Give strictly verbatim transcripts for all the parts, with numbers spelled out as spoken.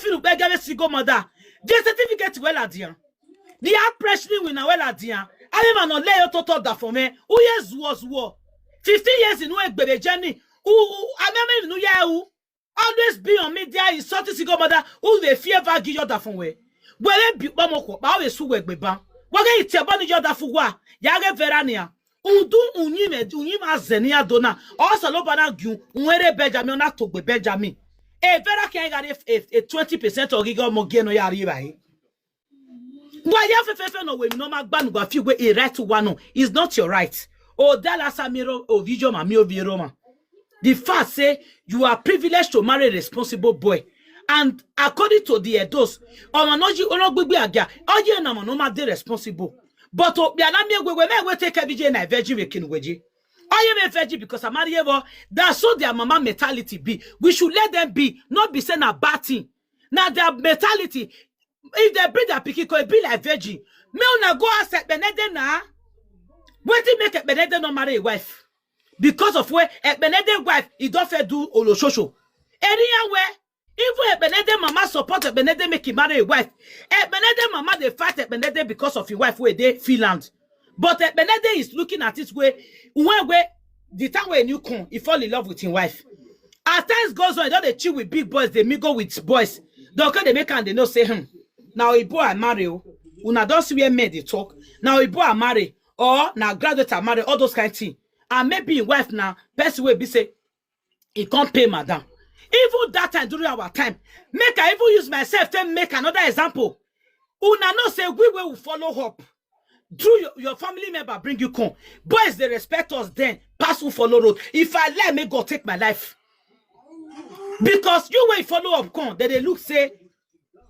feel like a single mother. The certificate well at the end. The oppression we na well at the end. I am an ole to talk that for me. Who years was war? Fifteen years in no egbe journey. Who I mean no ya who always be on media insulting single mother who they fear va give your that for way. Where be bamoko, but always who egbe ban. Where get it bani your that for wa? Yage verania. Udu unyime unyima zenia dona. Also lo bana gu unwere Benjamin na togbe Benjamin. A vera can get a twenty percent or giga mo geno ya riba. Why you have to no way no ma gbanu gba fi we a right to one no. It's not your right. Oh, dala samiro o video ma mi o video ma. The fact say you are privileged to marry a responsible boy. And according to the Edos, ọmọ náà jí ọlọ́gbẹ́gbẹ́ àga, ọyẹ́ náà mọ̀ náà máa dé responsible. But o bí alámi ẹgbẹgbẹ mẹ́wẹ́ take every day na virgin wekin weji. Ọyẹ́ mi virgin because I marry ever. That's so their mama mentality be. We should let them be. Not be saying a bad thing. Now their mentality, if they bring their pikin, could be like virgin. Me una go ask Ekpenede na. Wetin make Ekpenede no marry a wife? Because of where Ekpenede wife, he don't fair do oloshoso. Area where even Ekpenede mama support Ekpenede make him marry a wife. Ekpenede mama they fight Ekpenede because of his wife where they feel land. But Ekpenede is looking at it way when way the time when you come, he fall in love with his wife. As times goes on, he don't dey chill with big boys, they mingle with boys. They okay, they make and they know say, hmm. Now Igbo I marry, oh. Una don't see where men they talk. Now Igbo I marry, or now graduate I marry, all those kind of things. And maybe his wife now, best way be say, he can't pay madam. Even that time during our time, make I even use myself to make another example. Una know say we will follow up. Through your, your family member bring you come. Boys, they respect us then. Pass who follow road. If I lie, may God take my life. Because you will follow up come, then they look say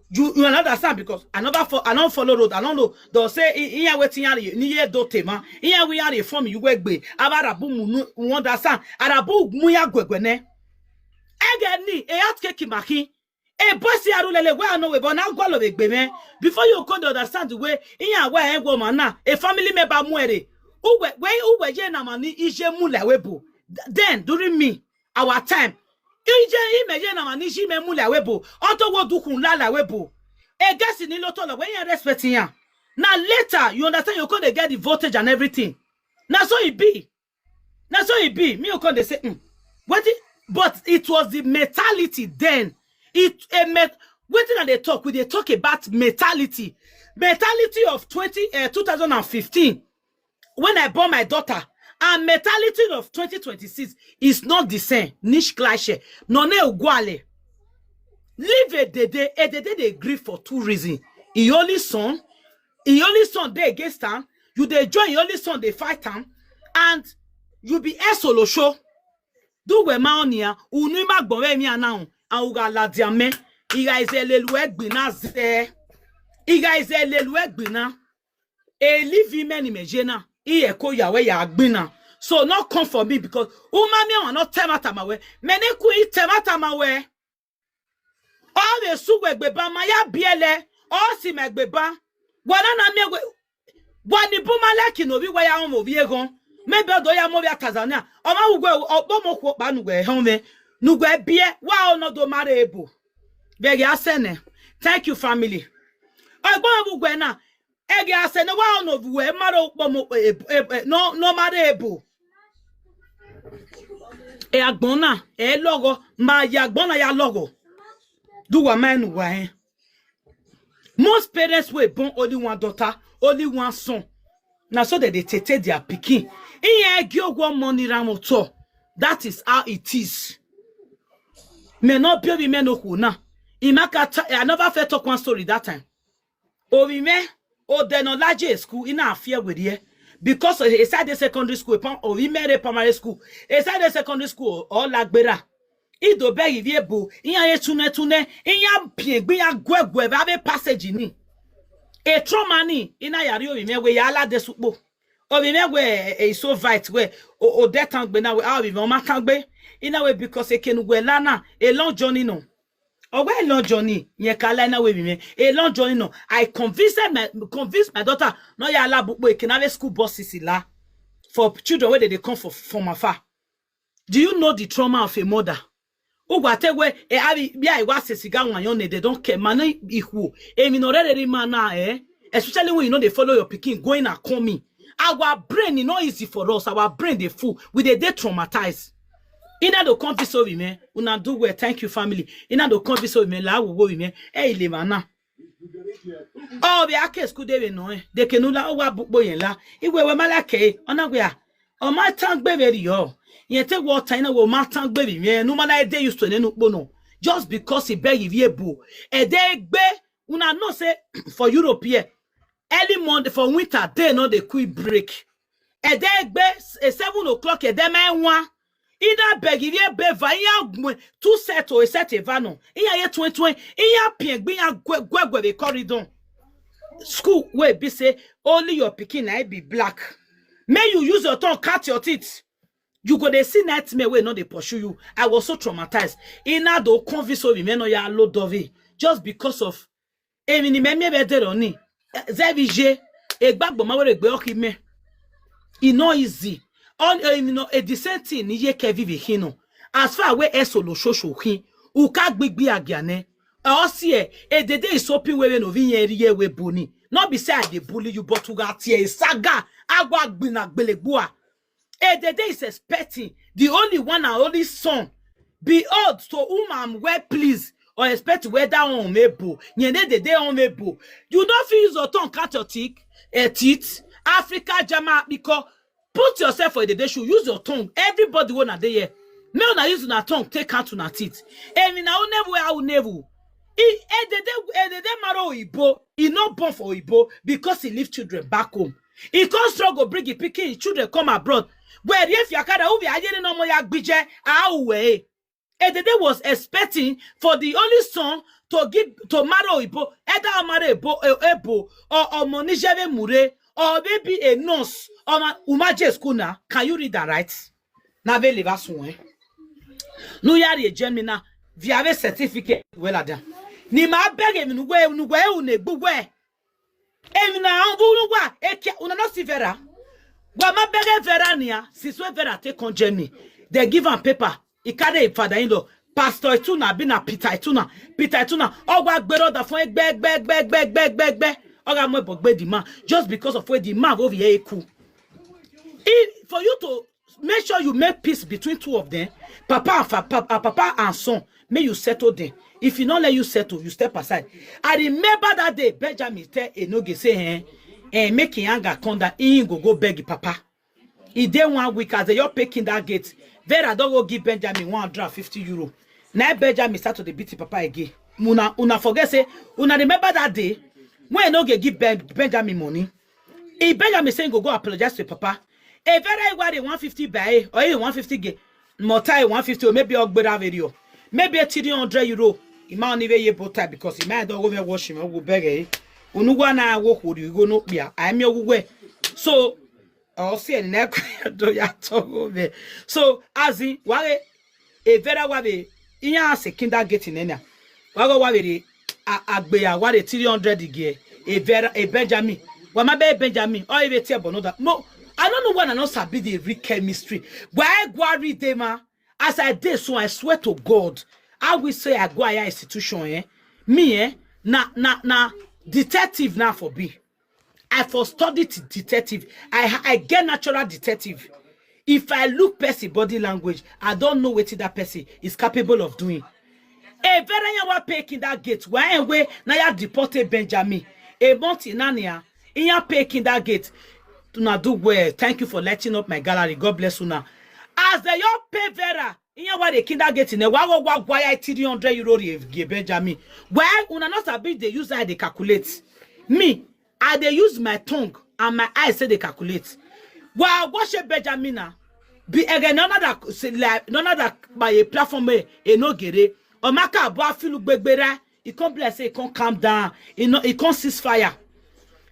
you you understand because I never fo- I don't follow road. I don't know. They'll say here waiting here ni ye do tema. Here we are from you work be. Abarabu munu understand. Arabu muya gwegwene. Egeni e at keki maki. A boy si arulele where I know we but now go lo be me. Before you come to understand the way in your way woman now, a family member muere. Uwe we uwe je na mani ije mu la webo. Then during me, our time, ije ime je na mani ije me mu la webo. Onto wo dukun la la webo. A guess in lo to lo when you respect him. Now later you understand you come to get the voltage and everything. Now so it be. Now so it be. Me you come they say, mm, what? It, but it was the mentality then. It a met. Wetin I dey talk? We dey talk about mentality. Mentality of twenty uh, two thousand and fifteen when I born my daughter and mentality of twenty twenty-six is not the same. Nish clashe. No ne ugwale. Leave a dede. A dede they grieve for two reasons. He only son. He only son they against him. You they join. He only son they fight him. And you be a solo show. Do we ma onia. Unu ma gbore mi ana. And uga la diame. Iga is a lelu egbina ze. Iga is a lelu egbina. A live many mejena. Iye ko yawe ya gbina. So not come for me because uma me want not temata my way. Mene ku i temata my way. All the su we gbe ba ma ya biele. All si me gbe ba. Wana na me we. Wani bu ma like no bi wa ya mo bi egon. Me be do ya mo bi Tanzania. O ma ugwe o bo mo ko pa nu we hon we. Nu we bie wa o no do mare ebo. Very asene. Thank you family. O gbo ugwe na. Ege ase no wa ono we maro pomo no no mare ebo. E agbona e logo ma ya agbona ya logo. Do wa man wa eh. Most parents will born only one daughter, only one son. Now so that they take their picking. In egi ogwo money ramoto. That is how it is. Me no be me no kuna. Imaka I never felt talk one story that time. Orime, o de no laje school ina afia werie because eside secondary school pam Orime re primary school eside secondary school o lagbera. Ido be ivie bu iya ye tune tune iya pie gbe ya gwegwe ba be passage ni. E trauma ni ina yari Orime we ya la de supo. Orime we e so fight we o de tan gbe na we a Orime o ma tan gbe ina we because e kenu we lana a long journey no. Owe long journey, ye kala na we me. A long journey no. I convinced my convinced my daughter no ya la bupo e can have a school bus sisi la for children where they come for from afar. Do you know the trauma of a mother? Ugwa te we, eh, abi, bia iwa se siga wan yon ne, they don't care. Man, eh, ihu. Eh, mi no re re re man na, eh. Especially when you know they follow your pikin going and coming. Our brain is not easy for us. Our brain they full. We they, they traumatized. Ina do come this over me. Una do well. Thank you, family. Ina do come this over me. La wo wo me. Eh, ile mana. Oh, be a case could they no, eh. They can no la wa bu bo yen la. Iwe we mala ke. Ona we a. O ma tan gbe very yo. Yen te wo tan na wo ma tan gbe bi me. No man I dey used to ne no po no. Just because he beg if ye bo. E dey gbe. Una know say for Europe here, early Monday for winter, they no dey quick break. E dey gbe, e seven o'clock, e dey my one. Ina beg if ye be va, iya gwe, two set o, e set e va no. Iya ye twen twen, iya pien gbe, iya gwe, gwe, gwe, the corridor. School wey be say only your pikin na be black. May you use your tongue, cut your teeth. You go dey see nightmare wey no dey pursue you. I was so traumatized. Ina do convince me no ya lo dove just because of emi ni me me be there on ni. Zevije, egbagbo ma were gbe oki me. E no easy. On, eh, you know, a decent thing ni ye ke vivi hino. As far away eso lo shosho hin. Uka gbigbi agiane. Osi e, e dede is hoping we no vi yen ri ye we boni. No be say I dey bully you, but uga tie saga. Agwa gbina gbelegbua. E dede is expecting the only one and only son. Behold, to whom I'm well pleased, or expect whether on mebo. Yen e dede on mebo. You don't feel use your tongue, cut your teeth, eh, teeth. Africa Jama, because put yourself for the day shoe. Use your tongue. Everybody wanna dey here. Me una use una tongue, take out una teeth. Emi na unevu ya unevu. I, e dede, e dede maro Oyibo. He not born for Oyibo because he leave children back home. He can't struggle, bring his pikin, his children come abroad. Where if you can, who be ayere no more ya gbije, ah, we. Edede was expecting for the only son to give, to marry Oyibo, either marry Ebo, eh, Ebo, or, or Monijeve Mure, or maybe a nurse, or ma, Umaje school now. Can you read and write? Na ve live as one. No yari a Gemini. If you have a certificate, well done. Ni ma beg him, no way, no way, no way. Emi na unu wa, eke, una no see Vera. Wa ma beg Vera nia, since when Vera take on Germany, they give am paper. He carry him father-in-law, Pastor Ituna, be na Peter Ituna, Peter Ituna. Ogwa gbero da fun egbe, egbe, egbe, egbe, egbe, egbe, egbe. Oga mo bo gbe the man, just because of where the man over here cool. If, for you to make sure you make peace between two of them, papa and fa-, pa-, uh, papa and son, may you settle them. If he not let you settle, you step aside. I remember that day, Benjamin tell Enoge say, eh, eh, make him anger come down, he go go beg him papa. He dey one week as they all picking that gate. Vera don't go give Benjamin one hundred fifty euro. Now Benjamin start to dey beat him papa again. Una, una forget say, una remember that day when Enoge give Ben-, Benjamin money? He Benjamin say he go go apologize to him papa. A very wide one fifty by, or even one fifty gate. Motai one fifty, or maybe Ogbera video. Maybe a three hundred euro. He might not even ye both time because he might not go and wash him, go beg, eh. Unuwa na wo hori, you go no pia. I am your way. So, I'll say, neck, do ya talk over. So, as in, why a Vera wa be, iya se kinda gate in enya. Wa go wa be, a, agbe ya, wa de three hundred ige. A Vera, a Benjamin. Wa ma be Benjamin. Or even tell Bono that. Mo, I don't know why I not sabi the real chemistry. Why go read them, ah? As I did, so I swear to God, I will say I go higher institution, eh? Me, eh? Na, na, na detective now for be. I for studied detective. I, I get natural detective. If I look person body language, I don't know what that person is capable of doing. A very young one picking that gate. Why and where now you deported Benjamin? A month in Nania. In your picking that gate. Do not do well. Thank you for lighting up my gallery. God bless you now. As the young pay Vera, in your way the kindergarten, eh, wa wa wa wa three hundred euro ye Benjamin. Why una not sabi they use how they calculate? Me, I dey use my tongue and my eyes say they calculate. Wa wa she Benjamin na. Be again none other say like none other by a platform, eh, e no gere. Omaka abo afilu gbegbere. He come bless say he come calm down. He no, he come cease fire.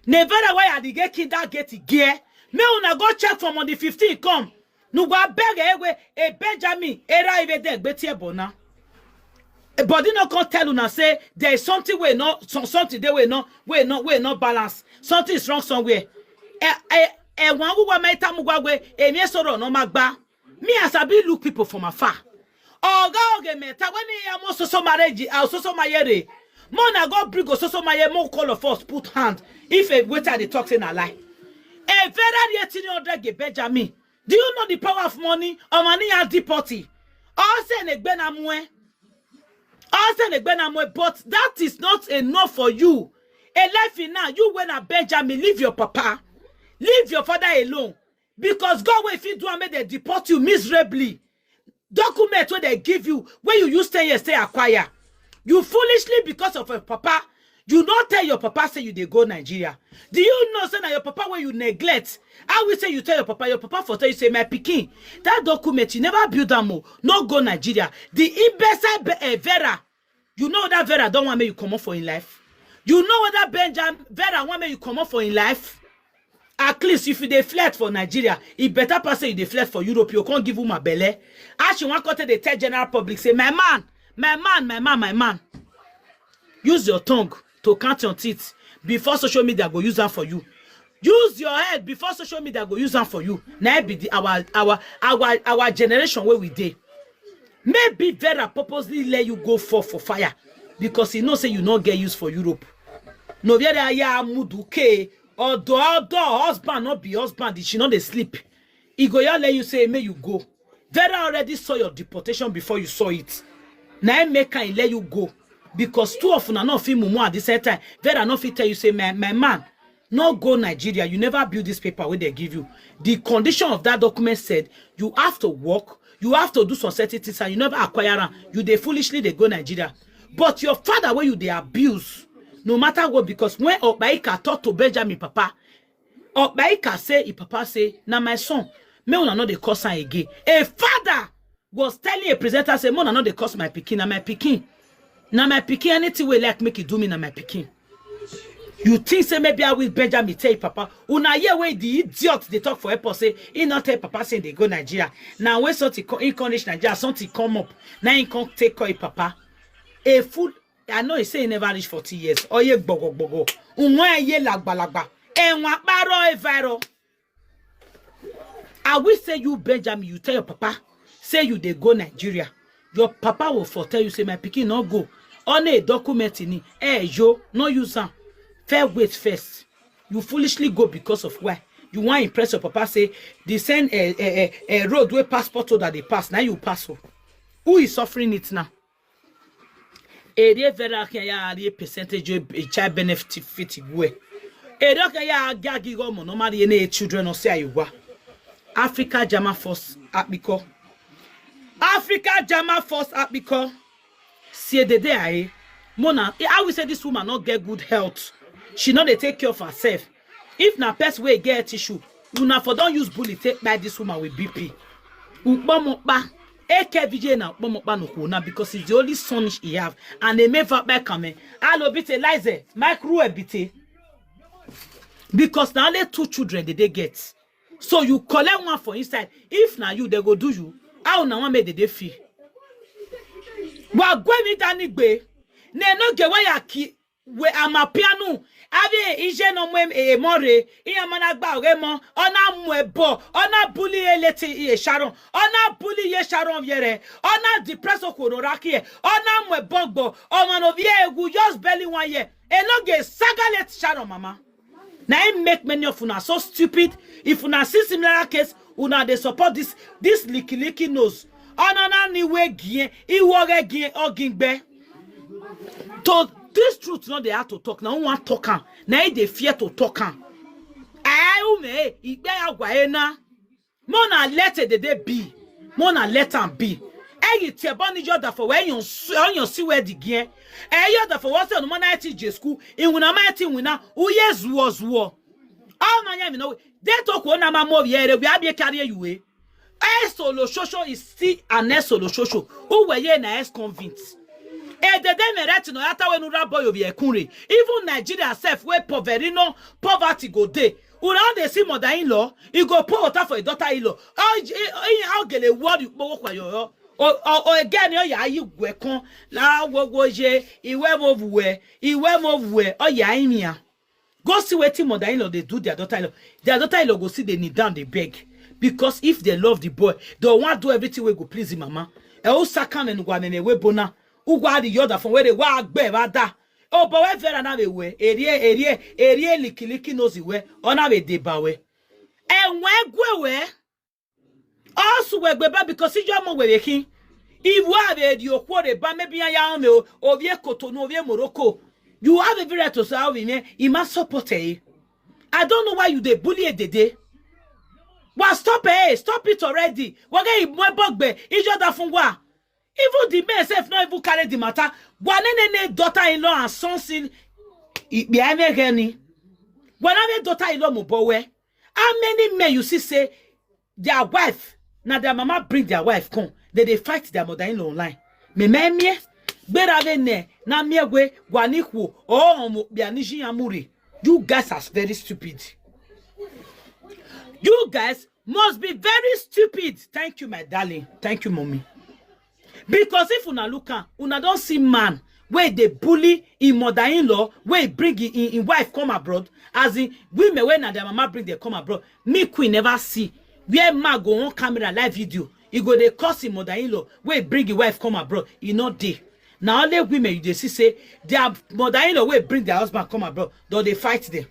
Nevada why I dey get kindergarten gear. Me una go check from on the fifteen come. Nu go beg ewe, e Benjamin, era ive de gbe tie bona. E body no come tell una say there is something wey no, some, something dey wey no, wey no, wey no balance. Something is wrong somewhere. E, e, e wan wu wa ma ita mu gwa gwe, e mi e soro no ma gba. Me as I be look people from afar. Oga Ogemeta, when he almost so so marriage, uh, so so mayere. Mona go bring so so maye, mo call of us put hand. If a waiter dey talk say na lie. A very three hundred ge Benjamin. Do you know the power of money? Omani ya dipoti. Ose na egbe na mwe. Ose na egbe na mwe. But that is not enough for you. A life in now, you when a Benjamin, leave your papa. Leave your father alone. Because God will fit do and make dem deport you miserably. Document wey dem give you, wey you use ten years take acquire. You foolishly, because of your papa, you no tell your papa say you dey go Nigeria. Do you know say na your papa wey you neglect? How we say you tell your papa, your papa for tell you say, "My pikin, that document, you never build am o, no go Nigeria." The imbecile be- eh, Vera, you know that Vera don want make you comot for im life. You know whether Benjamin Vera want make you comot for im life. At least if you dey flirt for Nigeria, e better pass say you dey flirt for Europe. You can't give woman belle. As she wan come take dey tell general public say, "My man, my man, my man, my man." Use your tongue to count your teeth before social media go use am for you. Use your head before social media go use am for you. Na be the our our our our generation wey we dey. Maybe Vera purposely let you go fall for fire because he know say you no get use for Europe. No be there ya mudu ke. Odo odo, husband no be husband, she no dey sleep. He go ya let you say make you go. Vera already saw your deportation before you saw it. Na im make am let you go, because two of una no fit mumu at the same time. Vera no fit tell you say, "My my man, no go Nigeria. You never build this paper wey dem give you." The condition of that document said you have to work, you have to do some certain things, and you never acquire am. You dey foolishly dey go Nigeria. But your father wey you dey abuse, no matter what, because when Okpaika talk to Benjamin papa, Okpaika say, his papa say, "Na my son, make una no dey curse am again." A father was telling a presenter say, "Make una no dey curse my pikin, na my pikin. Na my pikin, anything wey like make e do me, na my pikin." You think say maybe I will Benjamin tell him papa? Una hear wey the idiot dey talk for airport say he no tell papa say dey go Nigeria. Na when something come, he come reach Nigeria, something come up. Na he come take call him papa. A fool. I know he say he never reach forty years. Oye gbogo gbogo. Unwa ye lagba lagba. Enwa paro evaro. I wish say you, Benjamin, you tell your papa say you dey go Nigeria. Your papa will for tell you say, "My pikin, no go." On a document in it, eh, yo, no use am. Fair wait first. You foolishly go because of why? You want impress your papa say the same eh, eh, eh, eh, road where passport holder dey pass, now you pass. Oh. Who is suffering it now? Ere Vera ke ya ari percentage e child benefit fit gwe. Ere ke ya agi agi go mo no mari ene children o se ayiwa. Africa Jama Force apiko. Africa Jama Force apiko. See the day I Mona, I will say this woman not get good health. She not dey take care of herself. If na person wey get issue, una for don use bully take kpai this woman with B P. Ukpomokpa, A K V J na ukpomokpa no kona because it's the only son he have, and they may va back come. Alo bite Lize, micro bite. Because na only two children they dey get. So you collect one for inside. If na you, they go do you. How na one make they dey feel? Wa gwe mi dani gbe. Ne no ge wa ya ki we amapianu. Abi ije no mwe e more. Iya mana gba oge mo. Ona mwe bo. Ona bully e leti iye Sharon. Ona bully ye Sharon yere. Ona depress okoro raki e. Ona mwe bogbo. Oma no vie egu just belly one year. E no ge saga let Sharon mama. Na im make many of una so stupid. If una see similar case, una dey support this this licky licky nose. Onana ni we gien, iwo ge gien ogingbe. To this truth no dey hard to talk. Na who wan talk am? Na e dey fear to talk am. Ai ume, igbe agwa ena. Mona let it dey be. Mona let am be. Eyi tie boni yoda for where you you see where the gien. Eh yoda for what no mona eti je school. In wuna ma eti wuna. Uye zuo zuo. All na yami no. They talk one na ma mo yere we abi carry you eh. Esolo shosho is still an esolo shosho. Who were ye na ex convict? E de de mereti no yata wenu rabo yo bi ekunre. Even Nigeria self where poverty no poverty go dey. Una dey see mother-in-law, e go pour water for him daughter-in-law. How how gele word you powo kwa yo. O o again yo ya yi gwe kan. La wo wo je iwe mo vuwe, iwe mo vuwe, o ya imia. Go see wetin mother-in-law dey do their daughter-in-law. Their daughter-in-law go see they kneel down, they beg. Because if they love the boy, they want do everything we go please him mama. E o saka ne ngwa ne ne we bona. Ugwa di yoda fon we de wa gbe ba da. O bo we vera na we we. Erie, erie, erie likiliki no zi we. Ona we de ba we. E we gwe we. Osu we gbe ba because ijo mo we we kin. Iwu ave di okwo de ba maybe ya ya me o. Ovie Cotonou, ovie Morocco. You have every right to say how we me. I must support e. I don't know why you dey bully e dede. Wa stop e, stop it already. Wa ge imwe bogbe, ijo da fun wa. Even the men sef no even carry the matter. Wa ne ne ne daughter-in-law and sons in behind me geni. Wa na me daughter-in-law mo bowe. How many men you see say their wife, na their mama bring their wife come, they dey fight their mother-in-law online? Me me me, gbera ve ne, na me we, wa ni kwo, oh, mo, bia ni jin amuri. You guys are very stupid. You guys must be very stupid. Thank you, my darling. Thank you, mommy. Because if una look am, una don see man wey dey bully im mother-in-law, wey bring im, im, im wife come abroad, as in women wey na their mama bring dem come abroad. Me, Queen, never see where man go on camera, live video, e go dey curse im mother-in-law wey bring im wife come abroad. E no dey. Na only women you dey see say their mother-in-law wey bring their husband come abroad, don dey fight them.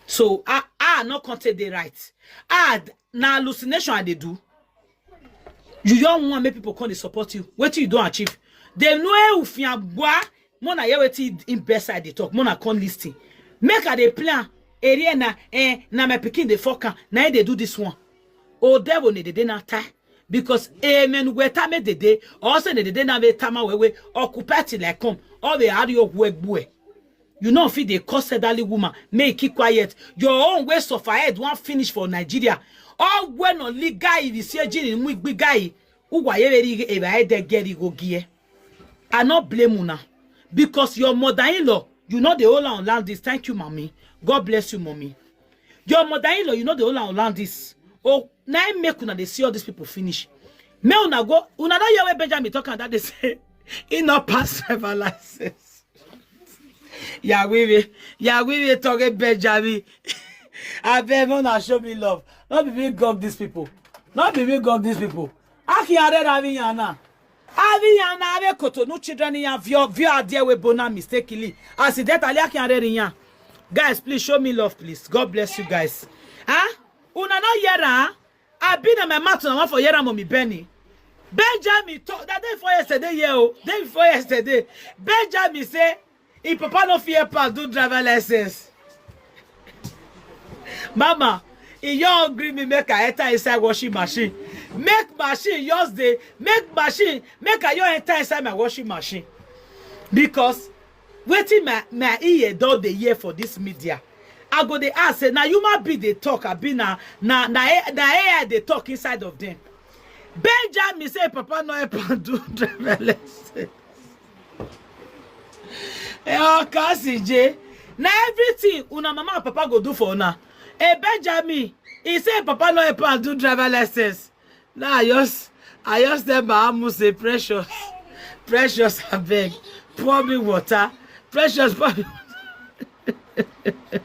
So I, I no come take the right. I, na hallucination I dey do. You young one, make people come dey support you. Wetin you don achieve? They know e ufia gwa. Mona hear wetin im bedside dey talk. Mona come listen. Make I dey plan. Area na, eh, na my pikin dey fuck am. Na im dey do this one. O devil ne dede na tie. Because amen we ta me dede. Also ne dede na we tama we we. Occupy till I come. All the audio we gbue. You no fit dey curse elderly woman. Make e keep quiet. Your own wey suffer head wan finish for Nigeria. All wey no legal, if you see ejini mu igbiga yi. Uwa ye very eba head get go gear. I no blame una. Because your mother-in-law, you no dey hold am on land this. Thank you, mommy. God bless you, mommy. Your mother-in-law, you no dey hold am on land this. Oh, na im make una dey see all these people finish. Make una go, una don hear wey Benjamin talk am that day say e no pass driver license. Yawiwe, Yawiwe talk e Benjamin. Abeg, make una show me love. No be me gog these people. No be me gog these people. Aki are na mi yana. Avi yana ave Cotonou children ya vio vio adie we bona mistakenly. Accidentally aki are yan. Guys, please show me love, please. God bless you guys. Huh? Una no hear am? I been in my mouth and I want for hear am, mommy Benny. Benjamin talk that day before yesterday, yeah, oh, day before yesterday. Benjamin say, "If papa no fear pass, do driver license." Mama, e your gree me make I enter inside washing machine. Make machine yours dey, make machine, make I your enter inside my washing machine. Because wetin my, my ear don dey hear for this media, I go dey ask say, na human being dey talk, abi na, na, na, A- na A I dey talk inside of them. Benjamin say papa no help am do driver license. Eh, Okasije, na everything una mama and papa go do for una. Eh, Benjamin, he say papa no help am do driver license. Now I just, I just tell my amu say, "Precious, Precious, abeg, pour me water. Precious, pour me water."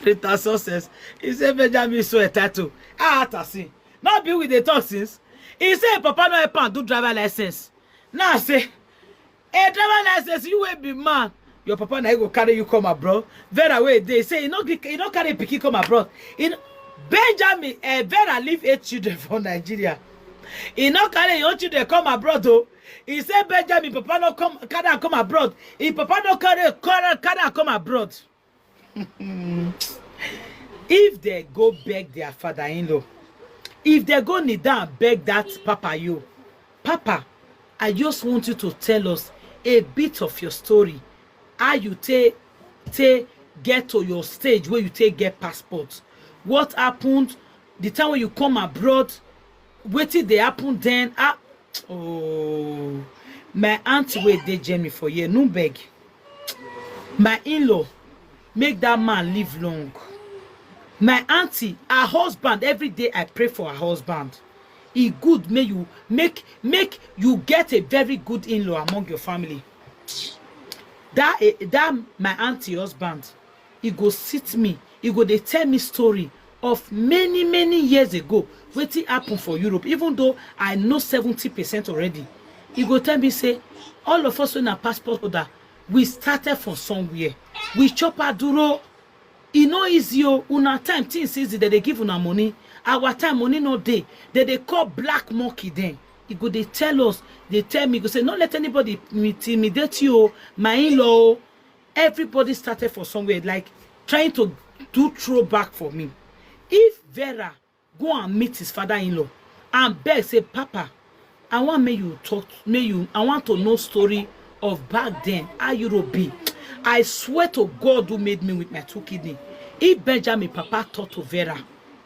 Rita Success. He say Benjamin so entitled. Ah, Tasi. Not be with the talk since. He say papa no help am do driver license. Now I say, "A driver license, you will be man. Your papa na go carry you come abroad." Vera wey dey say he no, he no carry pikin come abroad. He no, Benjamin, eh, Vera leave eight children for Nigeria. He no carry your children come abroad though. He say Benjamin papa no come, carry am come abroad. Him papa no carry, carry, carry am come abroad. If they go beg their father-in-law, if they go kneel down beg that papa you, "Papa, I just want you to tell us a bit of your story. How you take, take get to your stage where you take get passport. What happened the time when you come abroad? Wetin dey happen then?" Ah, oh, my auntie wey dey Germany for here, no beg. My in-law, make that man live long. My auntie, her husband, every day I pray for her husband. E good make you make, make you get a very good in-law among your family. That, eh, that my auntie husband, he go sit me, he go dey tell me story of many, many years ago, wetin happen for Europe, even though I know seventy percent already, e go tell me say all of us wey na passport holder, we started from somewhere. We chop aduro. E no easy o. Una time things easy, dem dey give una money. Our time, money no dey. Dem dey call black monkey dem. E go dey tell us, dey tell me, go say, "No let anybody intimidate you o, my in-law o." Everybody started for somewhere, like, trying to do throwback for me. If Vera go and meet his father-in-law and beg say, "Papa, I want make you talk, make you, I want to know story of back then, how Europe be." I swear to God who made me with my two kidney, if Benjamin papa talk to Vera,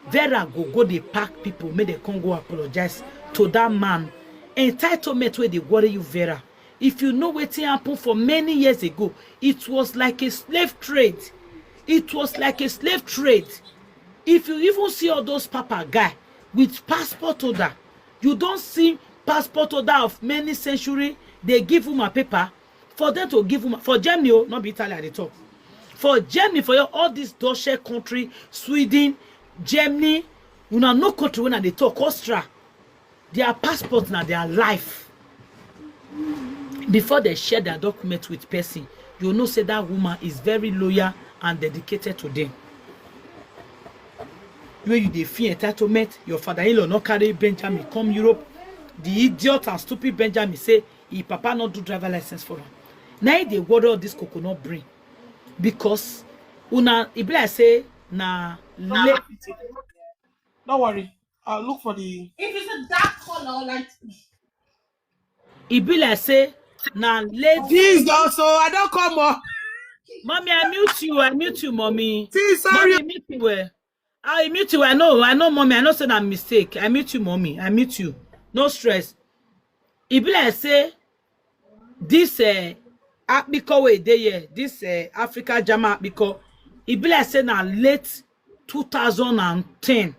Vera go go dey pack people, make dem come go apologize to that man. Entitlement wey dey worry you, Vera. If you know wetin happen for many years ago, it was like a slave trade. It was like a slave trade. If you even see all those papa guy with passport holder, you don see passport holder of many century, dey give woman paper for them to give woman for Germany o, no be Italy I dey talk. For Germany, for your, all this Dutch country, Sweden, Germany, una know country wey I dey talk, Austria. Their passport na their life. Before they share their document with person, you know say that woman is very loyal and dedicated to them. Wey you dey feel entitlement, your father-in-law no carry Benjamin come Europe. The idiot and stupid Benjamin say him papa no do driver license for am. Na him dey worry all this coconut brain, because una, e be like say na late. Don't worry. I'll look for the. If it's a dark color, like E be like say na late. This also, I don't come up. Mommy, I mute you. I mute you, mommy. See, sorry. Mommy, mute you well. I mute you. I know. I know, mommy. I know say na mistake. I mute you, mommy. I mute you. No stress. E be like say this uh, Akpiko wey dey here, this uh, Africa German Akpiko, e be like say na late two thousand and ten.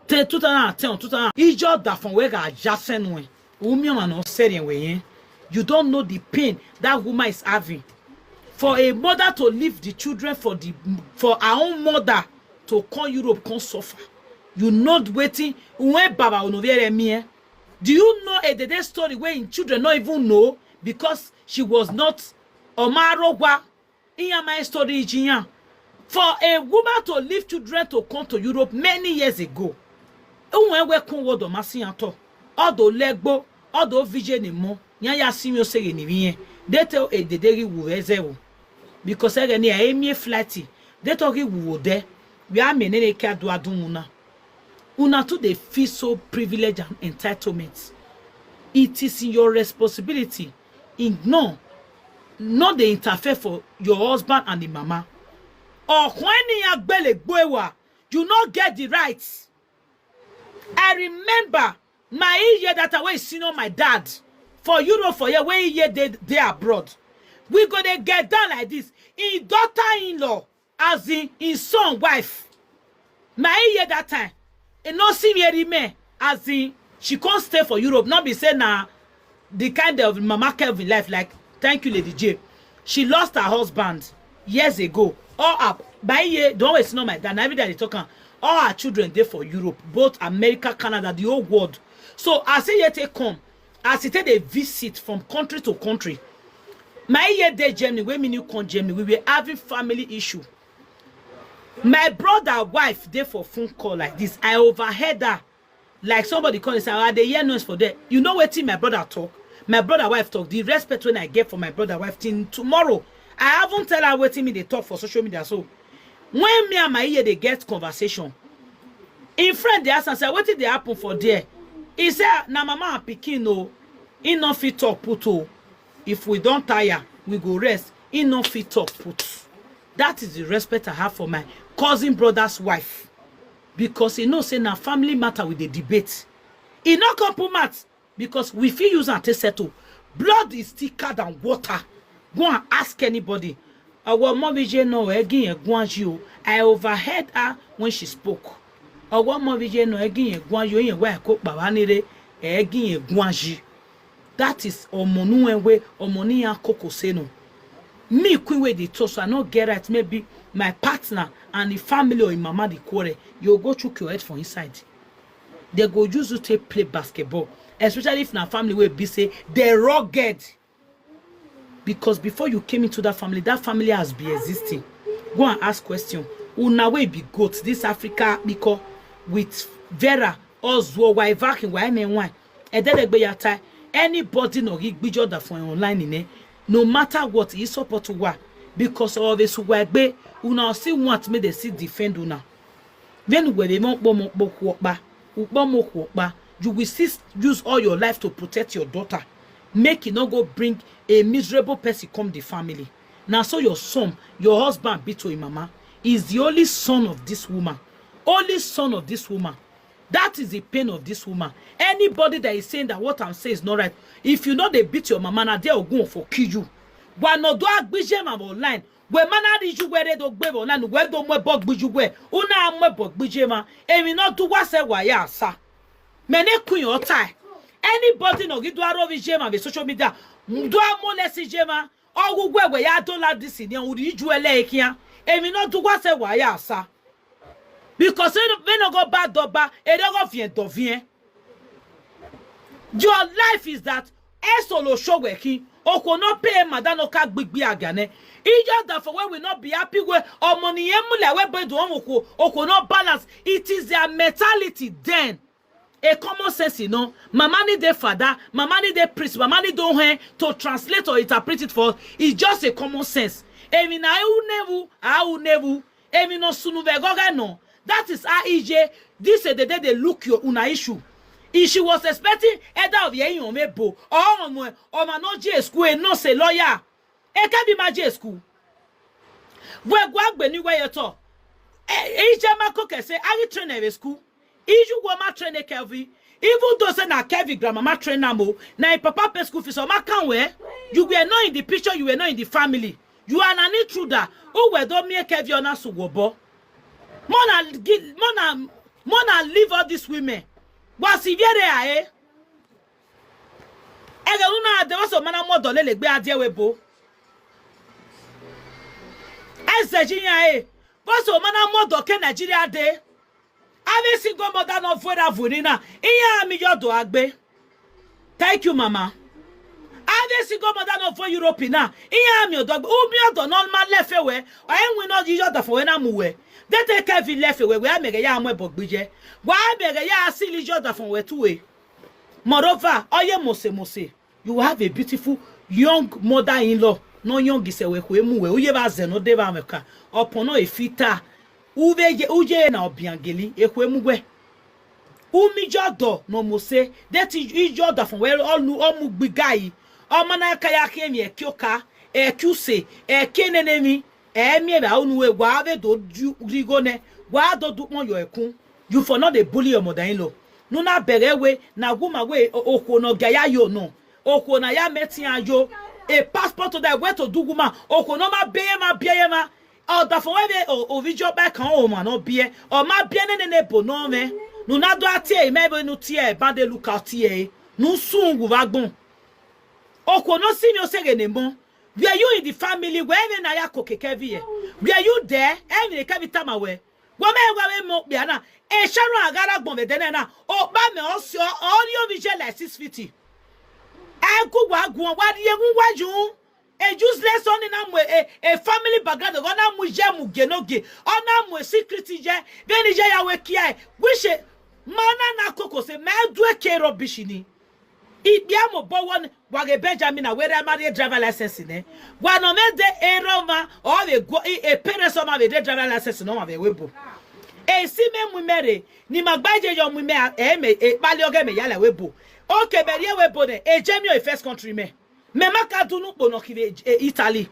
Te two thousand and ten, two thousand. Ijo da fon we ga jasen we. Umi ma no seri we yen. You don't know the pain that woman is having. For a mother to leave the children for the, for her own mother to come Europe, come suffer. You know wetin? When Baba Onovere mi eh? Do you know a Dede story where in children not even know because she was not Omarogwa? Iya my story ijiyan. For a woman to leave children to come to Europe many years ago. Unwe we kun wodo masiyanto. Odo legbo, odo vije ni mo. Nya ya simi osege ni viyen. They tell a Dede ri wu eze wo. Because ege ni a emi flight. They talk ri wu wo de. We are menene ke adu adun una. Una too dey feel so privilege and entitlement. It is in your responsibility. Ignore. No dey interfere for your husband and the mama. Ọkùn ènìyàn gbélé gbó ẹwà. You no get the right. I remember my year that time wey senior my dad for Europe for here wey year dey dey abroad. We go dey get down like this. Him daughter-in-law, as in him son wife. My year that time, e no see me remain, as in she come stay for Europe. Not be say na the kind of Mama Kelvin life, like, thank you, Lady J. She lost her husband years ago. All her, by year, don't waste no my dad. Na every day I dey talk am. All her children dey for Europe, both America, Canada, the whole world. So as he yet take come, as he take dey visit from country to country, my year dey Germany, wey me new come Germany, we were having family issue. My brother wife dey for phone call like this. I overheard her. Like somebody call and say, "I dey hear noise for there." You know wetin my brother talk? My brother wife talk. The respect when I get for my brother wife till tomorrow. I haven't tell her wetin me dey talk for social media. So when me and my ear dey get conversation, him friend dey ask am say, "Wetin dey happen for there?" He say, "Na mama and pikin o. He no fit talk put o. If we don tire, we go rest." He no fit talk put. That is the respect I have for my cousin brother's wife, because he know say na family matter we dey debate. He no come put mouth because we fit use am take settle. Blood is thicker than water. Go and ask anybody. Ọwọ́ mọ́bíjẹ́ náà ẹ̀gìn yẹn gún àjì o. I overheard her when she spoke. Ọwọ́ mọ́bíjẹ́ náà ẹ̀gìn yẹn gún àjì o, yẹn wá ẹ̀kọ́ pàwá nílé, ẹ̀gìn yẹn gún àjì. That is ọmọ nuwe, ọmọ niya koko senu. Me, queen, wey dey talk, so I no get right. Maybe my partner and the family or him mama dey quarrel, you go chook your head for inside. They go use you take play basketball, especially if na family wey be say they rugged. Because before you came into that family, that family has been existing. Go and ask question. Una wey be goat, this Africa, because with Vera, Ozuo, Waivakin, Waimen, Wine, Ededegbe Yatai, anybody no he gbijọ that for online in, no matter what, he support wa. Because of this Wagbe, una still want me they still defend una. Then when they won't bomo bokuopa, ubomo kuopa, you will still use all your life to protect your daughter. Make it not go bring a miserable person come the family. Now, so your son, your husband beat to him mama, is the only son of this woman. Only son of this woman. That is the pain of this woman. Anybody that is saying that what I'm saying is not right, if you know they beat your mama, now they are going for kill you. Wa no do agbije ma online. We mana di ju were do gbe online, we do mo bo gbiju we. Una mo bo gbije ma. Emi no do wa se wa ya sa. Me ne kun your tie. Anybody no gi do aro vi je ma be social media. Do amo le si je ma. Ogu gwe we ya do la this ni uri ju ele ekia. Emi no do wa se wa ya sa. Because we no go bad do ba, e no go fien do fien. Your life is that esolo show working. Oko no pay madano ka gbigbi agane. Ijo that for when we not be happy we or money emule we be do oko oko no balance. It is their mentality then. A common sense, you know. Mama need a father, mama need a priest, mama need don't to translate or interpret it for us. It's just a common sense. Emi na eu nevu, au nevu. Emi no sunu ve goge no. That is how E J, this is the day they look your una issue. If she was expecting either of your own mebo or omo or ma no J school, no say lawyer. E can be my J school. We gwagbe ni we yeto. E J ma ko ke say I train at school. Iju go ma train Kelvin. Even though say na Kelvin grandma ma train am o, na him papa pay school fees, o ma can we? You were not in the picture, you were not in the family. You are an intruder. Who were don me Kelvin on us wobo? Mona, gi- Mona, Mona leave all these women. Was he very high? Ege una de waso mana modo lele gbe adie we bo. Eze ji ya e. Waso mana modo ke Nigeria de. Every single mother no fuera vurina. Iya mi yodo agbe. Thank you, mama. Every single mother no for Europe na. Iya mi odo agbe. U mi odo no ma lefe we. Ayi we no yodo for we na mu we. They take every lefe we. We amege ya amwe bogbije. We amege ya asili yodo for we tu we. Moreover, oye mose mose. You have a beautiful young mother-in-law. No young is a we mu we. Uye ba ze no de ba meka. Upon no a fita. Uve ye uye na obiangeli. Ekwe mu we. Umi jodo no mose. That is ijodo from where all nu omu gbigai. Omana kaya kemi ekyoka. Ekyuse. Ekenenemi. Emi ebe unu we wa ave do du rigo ne. Wa do du pon yo ekun. You for not dey bully your mother-in-law. Nuna bere we na woman we o- okwo no gaya yo no. Okwo na ya meti ayo. A passport to that way to do woman. Okwo no ma be ma be ma. O da for we be o ovijo ba kan o ma no be. O ma be ne ne ne bo no me. Nuna do atie me be nu tie ba de look out tie. Nu sun gu va gbon. Okwo no si mi o sege ne mo. Were you in the family where even na ya koke kevi ye? Were you there? Even the kevi tama we. Wame wame mo biana. E sharu agara gbon ve dene na. O ba me o si o o ni o vi je like six fifty. E ku wa gun wa di egun wa ju. A useless one na mu a, a family background go na mu je mu ge no ge. O na mu a secret je. Then je ya we kia. Wish e mana na koko se me do e ke rubbish ni. Ibi amo bo won wage Benjamin na where marry driver license ne. Wa no me de eroma or we go e parents o ma be de driver license no ma be we bo. E si me mu mere ni magbaje yo mu me e me e pali oge me yala we bo. Okay, be ye we bo ne. E je mi o first country me. Me maka dunu po no kive Italy.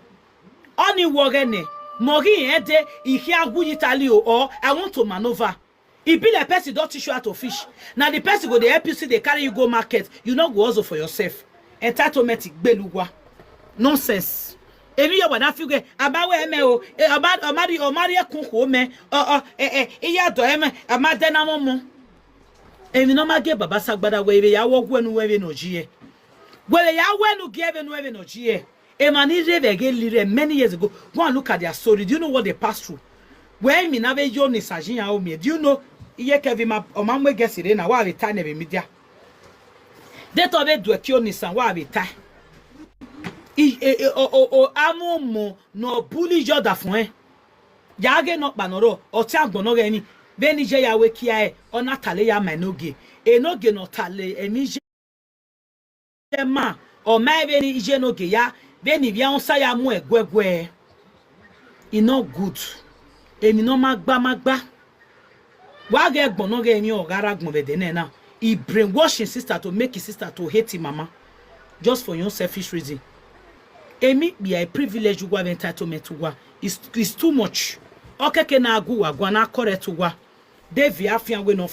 Oni woge ne. Mogi e de ihi agu Italy o or I want to maneuver. E be like person don teach you how to fish. Now the person go dey help you see they carry you go market. You no go also for yourself. Entitlement igbeluwa. Nonsense. Emi yo wada fige abawe eme o. E, omari omari omari ekun ko me. O o e e iya do eme amade na mo mo. Emi no ma ge baba sagbada we ya wo gwenu we no jie. We ya wenu ge we no we no jie. Emani revege lire many years ago. Go and look at their story. Do you know what they passed through? Where me na ve yo ni sajinya o me. Do you know? Iye Kevin ma o ma mwe gesi re na wa ve time ve media. They to ve do ki o ni san wa ve time. I e e o o o amo mo no bully yo da fun e. Ya ge no pa no ro o ti agbono ge ni. Ve ni je ya we ki a e o na tale ya ma no ge. E no ge no tale e ni je ma o ma ve ni je no ge ya ve ni via on sa ya mu egwegwe. E no good. Emi no ma gba ma gba. Wa ge gbon no ge emi o gara gbon ve de ne na. He brainwash his sister to make his sister to hate him mama just for your selfish reason. Emi be a privilege you have entitlement to wa. It's, it's too much. Okeke na agu wa gwa na correct wa. Devi afia we no